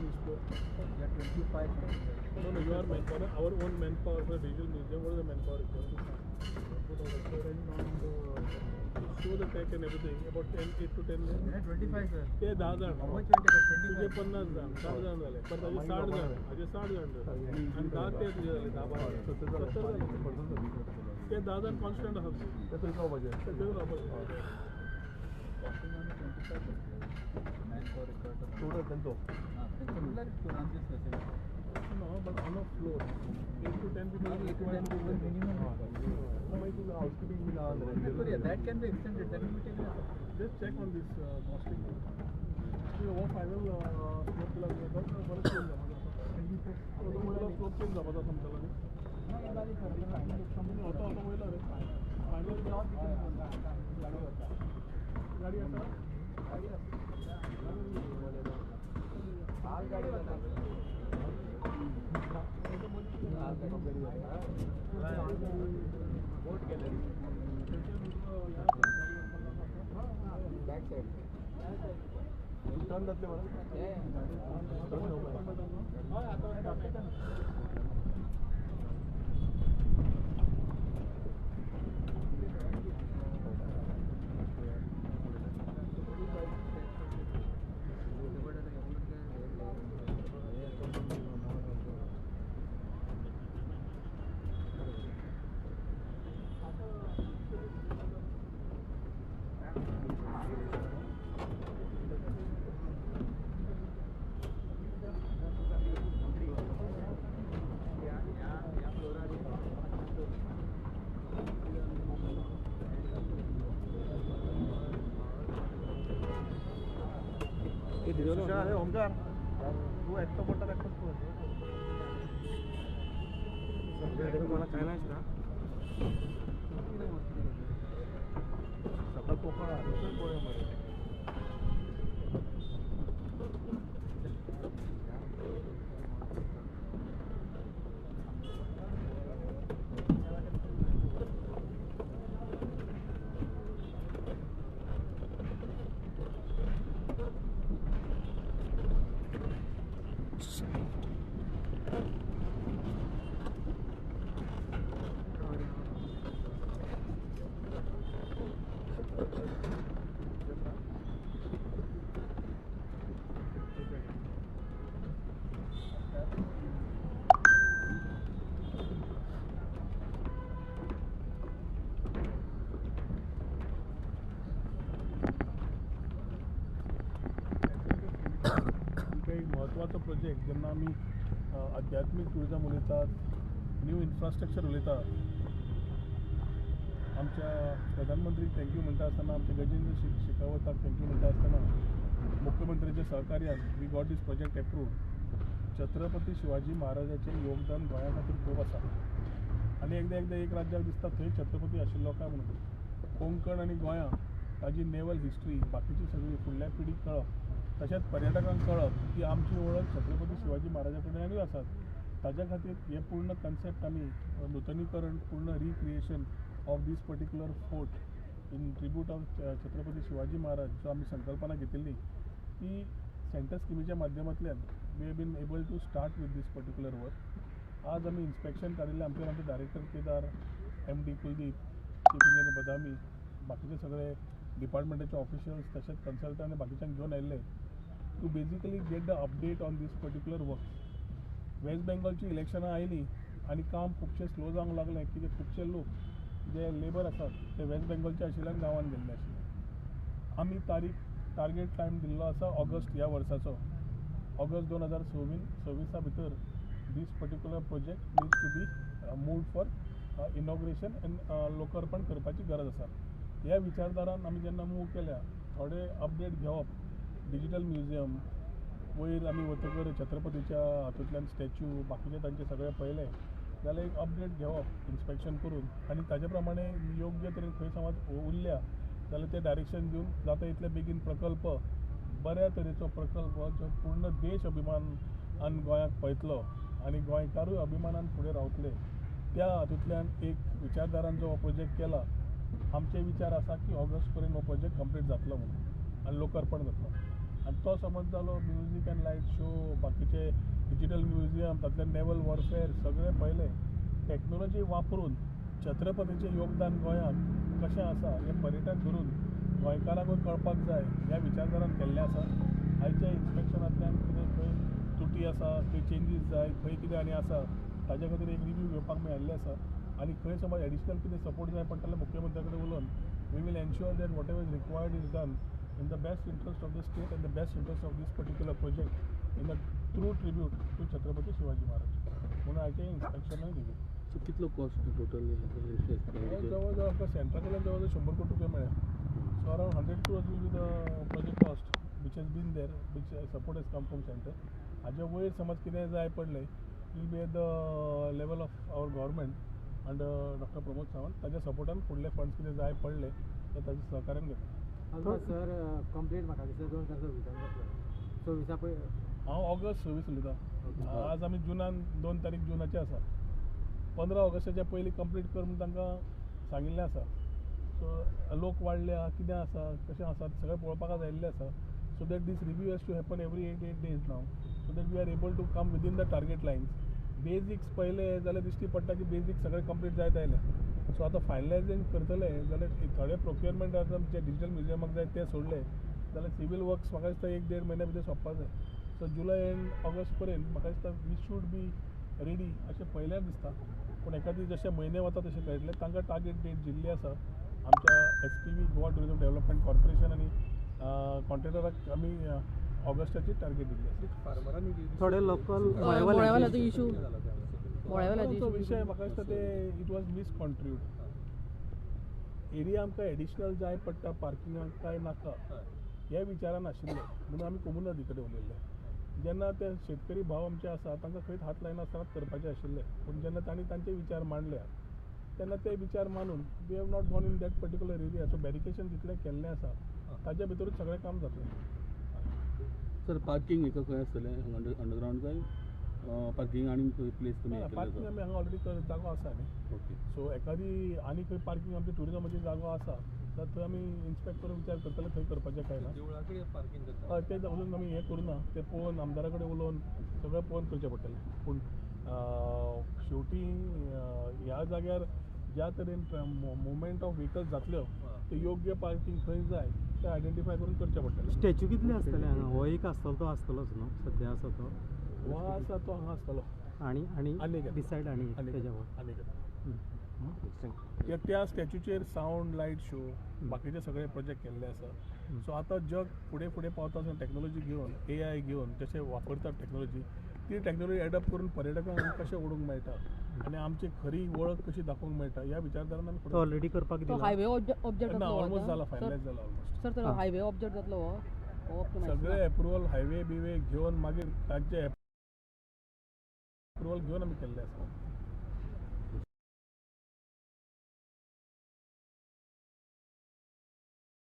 on each floor? Yeah, 25. No, no, your manpower, our own manpower for digital museum. What is the manpower required? Show the tech and everything. About 10, 8 to 10. Yeah, 25 sir. ते 10 जाण. How much will take? तुजे 25. 50 जाण, 60 जाण जाले. पर ताजे 60 जाण, हाजे 60 जाण जाले. आनी 10 ते तुजे जाले, 10 12 70 जाले. ते 10 जाण कॉन्स्टंट आसा. ते थंय रावपाचें. ते थंय रावपाचें. Costing only 25. Manpower required. Total तेंचो. Ah, similar to run this facility. No, but on a floor, 8 to 10 people. 8 to 10 people minimum. मागीर तुका हावसकिपींग बीन आहा जाल्यार. Yeah, that can be extended. That will be taken up. Just check on this costing. हो final slope केला बरें change जावपाचो आसा. वयलो स्लोप चेंज जावपाचो आसा आमच्या लागीं. आतां आतां वयलो रे फायनल. गाडी आसा. Boat gallery. Back side. Turn जातले मरे. टर्न जावपाक. हय आतां. अरे ओमकार, तू एकटो पडटा एकटोच पळय. कोणाक काय नासता. सकाळ कोकण पळय मरे. एक म्हत्वाचो प्रोजेक्ट जेन्ना आमी आध्यात्मीक टुरिजम उलयतात, न्यू इन्फ्रास्ट्रक्चर उलयता, आमच्या प्रधानमंत्रीक thank you म्हणटा आसतना, आमच्या गजेंद्र शेखावताक thank you म्हणटा आसतना, मुख्यमंत्र्याच्या सहकार्यान we got this project approved. Chhatrapati Shivaji महाराजाचें योगदान गोंया खातीर खूब आसा. आनी एकदां एकदां एक राज्याक दिसता थंय छत्रपती आशिल्लो काय म्हणून. कोंकण आनी गोंया ताजी नेवल हिस्ट्री बाकीची सगळी फुडल्या पिढीक कळप, तशेंच पर्यटकांक कळप की आमची वळख छत्रपती शिवाजी महाराजा कडल्यानूय आसात. ताज्या खातीर हें पूर्ण कन्सेप्ट आमी नुतनीकरण, पूर्ण recreation of this particular fort in tribute of Chhatrapati Shivaji Maharaj जो आमी संकल्पना घेतिल्ली ती सेंटर स्किमीच्या माध्यमांतल्यान we have been able to start with this particular work. आज आमी इन्स्पेक्शन काडिल्लें. आमचे आमचे director Kedar, MD Kuldeep, chief engineer Badami, बाकीचे सगळे डिपार्टमेंटाचे ऑफिशियल्स तशेंच कन्सल्टंट आनी बाकीच्यांक घेवन आयिल्ले to basically get the update on this particular work. West बेंगॉलची इलेक्शनां आयलीं आनी काम खुबशें स्लो जावंक लागलें कित्याक खुबशे लोक जे लेबर आसात ते वेस्ट बेंगॉलचे आशिल्ल्यान गांवांत गेल्ले आशिल्ले. आमी तारीख टार्गेट टायम दिल्लो आसा ऑगस्ट ह्या वर्साचो. ऑगस्ट 2026 भितर this particular project needs to be moved for inauguration and लोकार्पण करपाची गरज आसा. ह्या विचारधारान आमी जेन्ना मूव केल्या, थोडे अपडेट घेवप, डिजिटल म्युझियम वयर आमी वतकर छत्रपतीच्या हातूंतल्यान स्टॅच्यू बाकीचे तांचे सगळे पळयले जाल्यार एक अपडेट घेवप इन्स्पेक्शन करून आनी ताजे प्रमाणे योग्य तरेन खंय समज उरल्या जाल्यार ते डायरेक्शन दिवन जाता इतले बेगीन प्रकल्प, बऱ्या तरेचो प्रकल्प जो पूर्ण देश अभिमानान गोंयाक पळयतलो आनी गोंयकारूय अभिमानान फुडें रावतले त्या हातूंतल्यान एक विचारधारान जो हो प्रोजेक्ट केला, आमचे विचार आसा की ऑगस्ट पर्यंत हो प्रोजेक्ट कंप्लीट जातलो म्हणून आनी लोकार्पण जातलो. आनी तो समज जालो म्युजीक अँड लायट शो, बाकीचे डिजिटल म्युझियम, तातूंतल्यान नेवल वॉरफेअर सगळें पळयलें. टॅक्नोलॉजी वापरून छत्रपतीचें योगदान गोंयांत कशें आसा हें पर्यटक धरून गोंयकारांकूय कळपाक जाय ह्या विचारधारान केल्लें आसा. आयच्या इन्स्पेक्शनांतल्यान कितें खंय त्रुटी आसा, खंय चेंजीस जाय, खंय कितें आनी आसा, ताज्या खातीर एक रिव्यू घेवपाक मेळिल्लें आसा. आनी खंय समज एडिशनल कितें सपोर्ट जाय पडटा जाल्यार मुख्यमंत्र्या कडेन उलोवन we will ensure that whatever is required is done in the best interest of the state and the best interest of this particular project, in a true tribute to Chhatrapati Shivaji Maharaj. म्हणून आयचें इन्स्पेक्शनूय review. So कितलो cost total? जवळ जवळ आमकां सेंट्रा कडल्यान जवळ जवळ 100 कोटी रुपया मेळ्ळ्या. So around 100 crores will be the project cost which has been there, which support has come from centre. हाजे वयर समज कितें जाय पडलें, will be at the level of our government and Doctor Pramod Sawant. ताच्या सपोर्टान फुडले फंड्स कितें जाय पडले ते ताच्या सहकार्यान घेतले. सर, कंप्लीट म्हाका दिसता 2026न जातलो, 26 पय. हांव ऑगस्ट 26 उलयतां. आज आमी जुनान 2 तारीख जुनाची आसा. 15 ऑगस्टाच्या पयलीं कंप्लीट कर म्हूण तांकां सांगिल्लें आसा. सो लोक वाडल्या, कितें आसा, कशें आसा, सगळें पळोवपाक जायिल्लें आसा, so that this review has to happen every 8-8 days now, so that we are able to come within the target lines. Basics पळयले जाल्यार दिश्टी पडटा की बेजीक्स सगळे कंप्लीट जायत आयले. सो आतां फायनलायझेशन करतले जाल्यार थोडे प्रोक्युरमेंट आतां जे डिजिटल म्युझियमाक जाय ते सोडले जाल्यार सिवील वर्क्स म्हाका दिसता एक देड म्हयन्या भितर सोंपपा जाय. सो जुलय एंड ऑगस्ट पर्यंत म्हाका दिसता we should be ready अशें पळयल्यार दिसता. पूण एकादी जशे म्हयने वता तशें कळटलें. तांकां टार्गेट डेट दिल्ली आसा. आमच्या SPV, Goa tourism development corporation आनी कॉन्ट्रॅक्टराक आमी ऑगस्टाची टार्गेट दिल्ली आसा. फार्मरांनी थोडे लोकल मोळ्यावाल्याचो इशू, मोळ्यावाल्याचो. तो विशय म्हाका दिसता ते it was मिसकन्स्ट्रुड. एरिया आमकां एडिशनल जाय पडटा पार्किंगाक काय नाका ह्या विचारान आशिल्ले म्हणून आमी कोमुनादी कडेन उलयल्ले. जेन्ना ते शेतकरी भाव आमचे आसा, तांकां खंयच हात लायनासतना करपाचे आशिल्ले. पूण जेन्ना तांणी तांचे विचार मांडले तेन्ना ते विचार मानून we have not gone in that particular area. So barricading जितलें केल्लें आसा ताच्या भितरूच सगळें काम जातलें. सर, पार्किंग हेका खंय आसतलें? अंडरग्रावंड काय पार्किंग आनी खंय प्लेस तुमी हें केल्लें पार्किंग आसा? आमी हांगा ऑलरेडी जागो आसा न्ही. सो एखादी आनी खंय पार्किंग आमच्या टुरिजमाची जागो आसा तर थंय आमी इन्स्पेक्ट करून विचार करतले थंय करपाचें काय ना. देवळा कडेन पार्किंग करता? हय, तें अजून आमी हें करूं ना. तें पळोवन, आमदारा कडेन उलोवन सगळें पळोवन करचें पडटलें. पूण शेवटी ह्या जाग्यार ज्या तरेन मुवमेंट ऑफ व्हेकल्स जातल्यो, ते योग्य पार्किंग खंय जाय तें आयडेंटिफाय करून करचें पडटलें. स्टॅच्यू कितले आसतले हांगा? हो एक आसतलो, तो आसतलोच न्हू सद्या आसा तो? हो आसा तो हांगा आसतलो. आणि आणि आनी एक. डिसायड आणि आनी तेज्या वयर. आनी त्या स्टॅच्यूचेर सावंड लायट शो, बाकीचे सगळे प्रोजेक्ट केल्ले आसा. सो आतां जग फुडें फुडें पावता आसतना टॅक्नोलॉजी घेवन, एआय घेवन जशें वापरतात टॅक्नोलॉजी, ती टॅक्नोलॉजी एडॉप्ट करून पर्यटकांक आमकां कशें ओडूंक मेळटा आनी आमची खरी वळख कशी दाखोवंक मेळटा ह्या विचारधारान आमी तो फुडें. ऑलरेडी करपाक तो दिला? हायवे ऑब्जेक्ट ना, जातलो? ऑलमोस्ट जाला. सर? फायनलायज जाला ऑलमोस्ट. सर, तर हायवे ऑब्जेक्ट जातलो हो हो? सगळे एप्रुवल हायवे बिवे घेवन, मागीर तांचे एप्रुवल घेवन आमी केल्ले आसा.